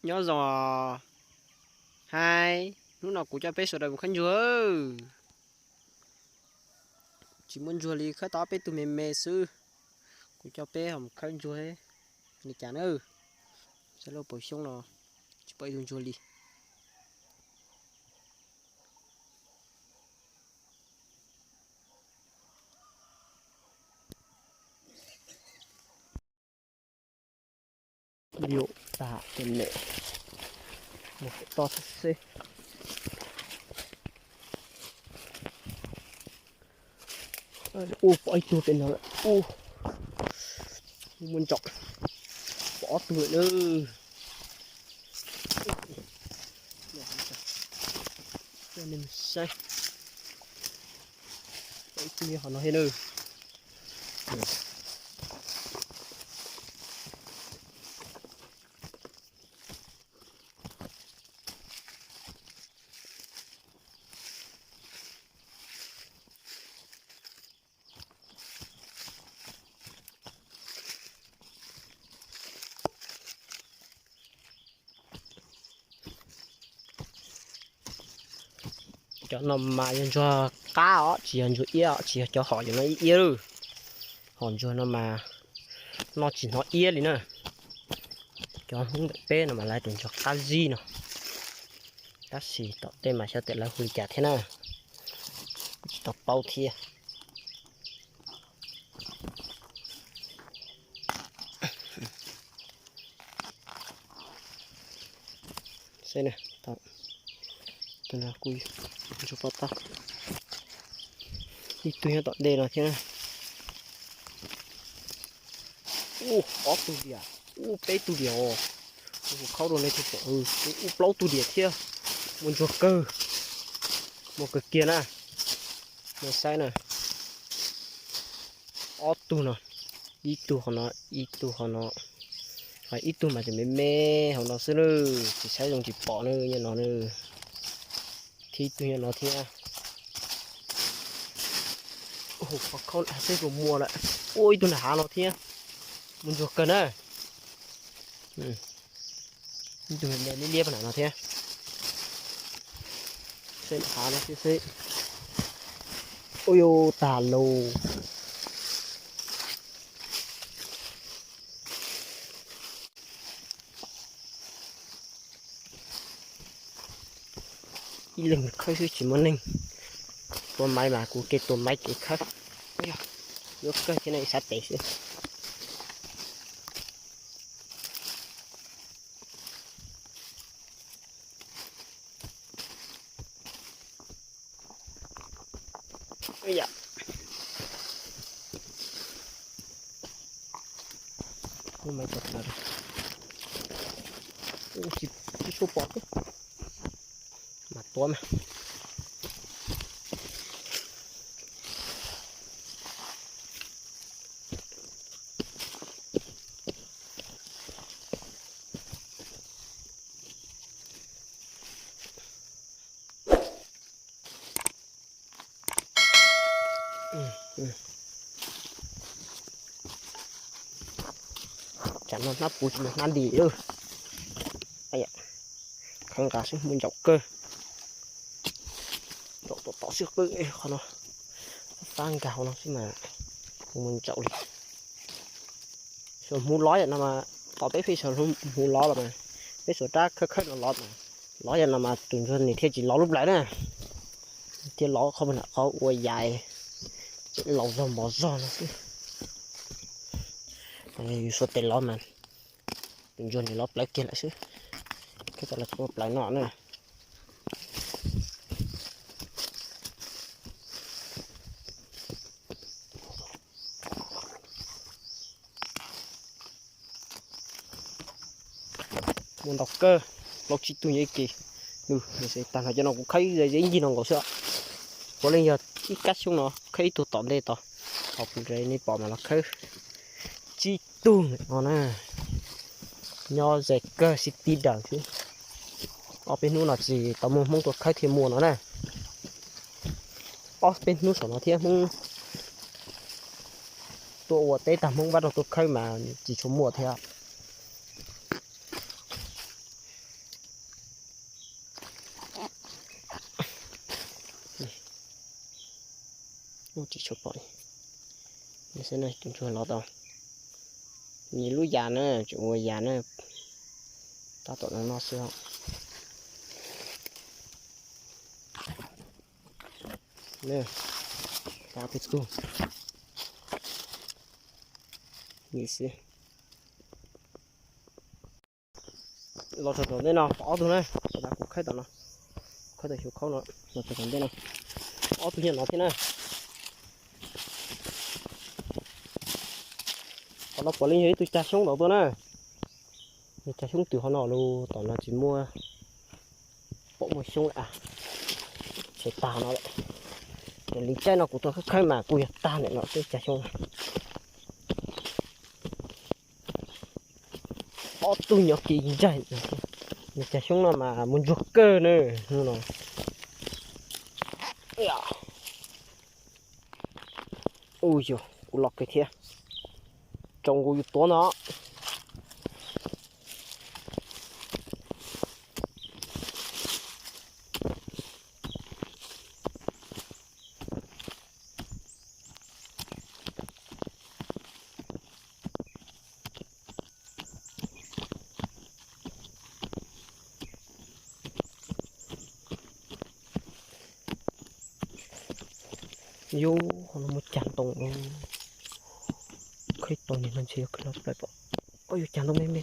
Nyob zoo. Hais, hnub no kuv coj peb sawv daws mus khawb ntsuag. Tsis muaj ntsuag li, khawb tau ob peb tug me me xwb. Kuv coj peb ho mus khawb ntsuag li cas na. Saib lub paus xyoob no tsis pom ib tug ntsuag li. Yuav tag tus niam mus toj xwb. Ua pom ib tug pem no lawm. Muaj ntsaum, pom ob tug lawm na. Saib, ib tug qhov no thiab na. Cov no mas yog ntsuag qab os, tsis yog ntsuag iab os, tsis yog cov hom no iab iab lawm. Hom ntsuag no mas noj tsis hnov iab li na. Cov Hmoob ntawm peb no mas lawv tias ntsuag qab zib no. Tab sis tom tej mas xyov tias lawv hu li cas thiab na. Kuv tsis tau paub thiab. Saib na, tus no kuj ntsuag pov tag. Ib tug nyob tom ntej no thiab. Ub, ob tug diam, ub, peb tug diam os. Ua khaub rau nej tug pom, ub, plaub tug diam thiab. Muaj ntsuag kawg, muaj kawg kiag na. Nej saib na, ob tug no, ib tug qhov no, ib tug qhov no, ho ib tug mas tseem me me hauv no xwb na, tsis saib zoo tsis pom na, nyob no na. Thiab ib tug nyob no thiab. Qhov khaub seb puas muaj lawm. Ua ib tug nram hav no thiab, muaj ntsuag kawg na. Ib tug me me liab liab nram no thiab. Seb hav no xwb xwb. Ua yus tag lus. Ib leeg khawb xwb tsis muaj neeg. Tua maiv mas kuv ke tua maiv kev khawb. Yuav kawg thiab no ib sab tes xwb. Tsis tshua pom thiab. Mas tuav mas. Tsam no hnab puv tsis muaj hnab ntim lawm. Khawb nqa xwb muaj ntsaum kawg. Ntsaum tom tom xwb qwb qhov no. Fab nkag hauv no xwb mas muaj ntsaum li. Xuas hmuv lov yam no mas, tom peb pheej xuas hmuv lov los mas, peb xuas rab khawb khawb no lov mas, lov yam no mas tus ntsuag nws thiaj tsis lov lub plawv na, thiaj lov qhov nram qhov ua yais, tseem laus zog mos zog no xwb. Yus xuas tes lov mas tus ntsuag nws lov plawv kiag lawm xwb. Kheev tau los ua plawv no na. Muaj ntau kawg, plaub tsib tug nyob ib ke. Nws tag no cov no kuv khawb ze ze ib ncig no nkaus xwb. Puav leej yog ib kab xyoob no khawb ib tug tom ntej tod, ho kuv nrog nej pom mas los khawb tsib tug no na. Nyob ze kawg sib tib daws xwb. Ob peb hnub no tsis tau muaj Hmoob tuaj khawb thiaj muaj no na. Ob peb hnub saum no thiab Hmoob tuaj ua teb tag Hmoob pab rau tuaj khawb mas tsis tshua muaj thiab. Tsis tshua pom li. Tus ntsuag los tau. Nws lub yas na, tseem ua yas na. Tab tom no no xwb. Xab peb tug. Nws xwb. Los txog tom ntej no pom ob tug na, kuv khaib tom no, khaib tom xyuv khaub no, los txog tom ntej no, ob tug nyob no thiab na. Qhov no puav leej yog ib tug cag xyoob ntawd tuaj na. Yog cag xyoob twg qhov no los tom no tsis muaj pom muaj xyoob a. Tshem tag no lawm. Ces li caij no kuv tuaj khaib khaib mas kuj yog tag ntawm no xwb cag xyoob. Ob tug nyob kev ntsaig. Nws cag xyoob no mas muaj ntsuag kawg na hnub no. Ua yog kuv los kawg thiab. Tsaus nkaus yus tuav no. Yus, qhov no muaj cag ntoo. Khaib tau niag no ntshe yog khaib no plaws pom. Au, yog cag ntoo me me.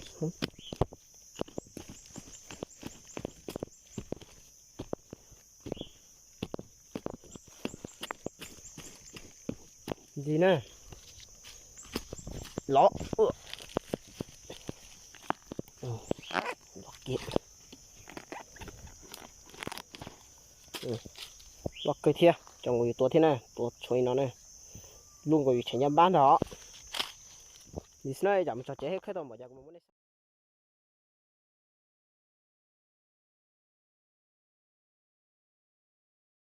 Ntxiv na. Los. Los kiag. Los kawg thiab, tsaus nkaus yus tuav thiab na, tuav tshuav li no na. Luaj nkaus yus tshav nyab npab ntag os. Nim no yam mus txog tsev khaib tau npaum cas kuv mam muab nej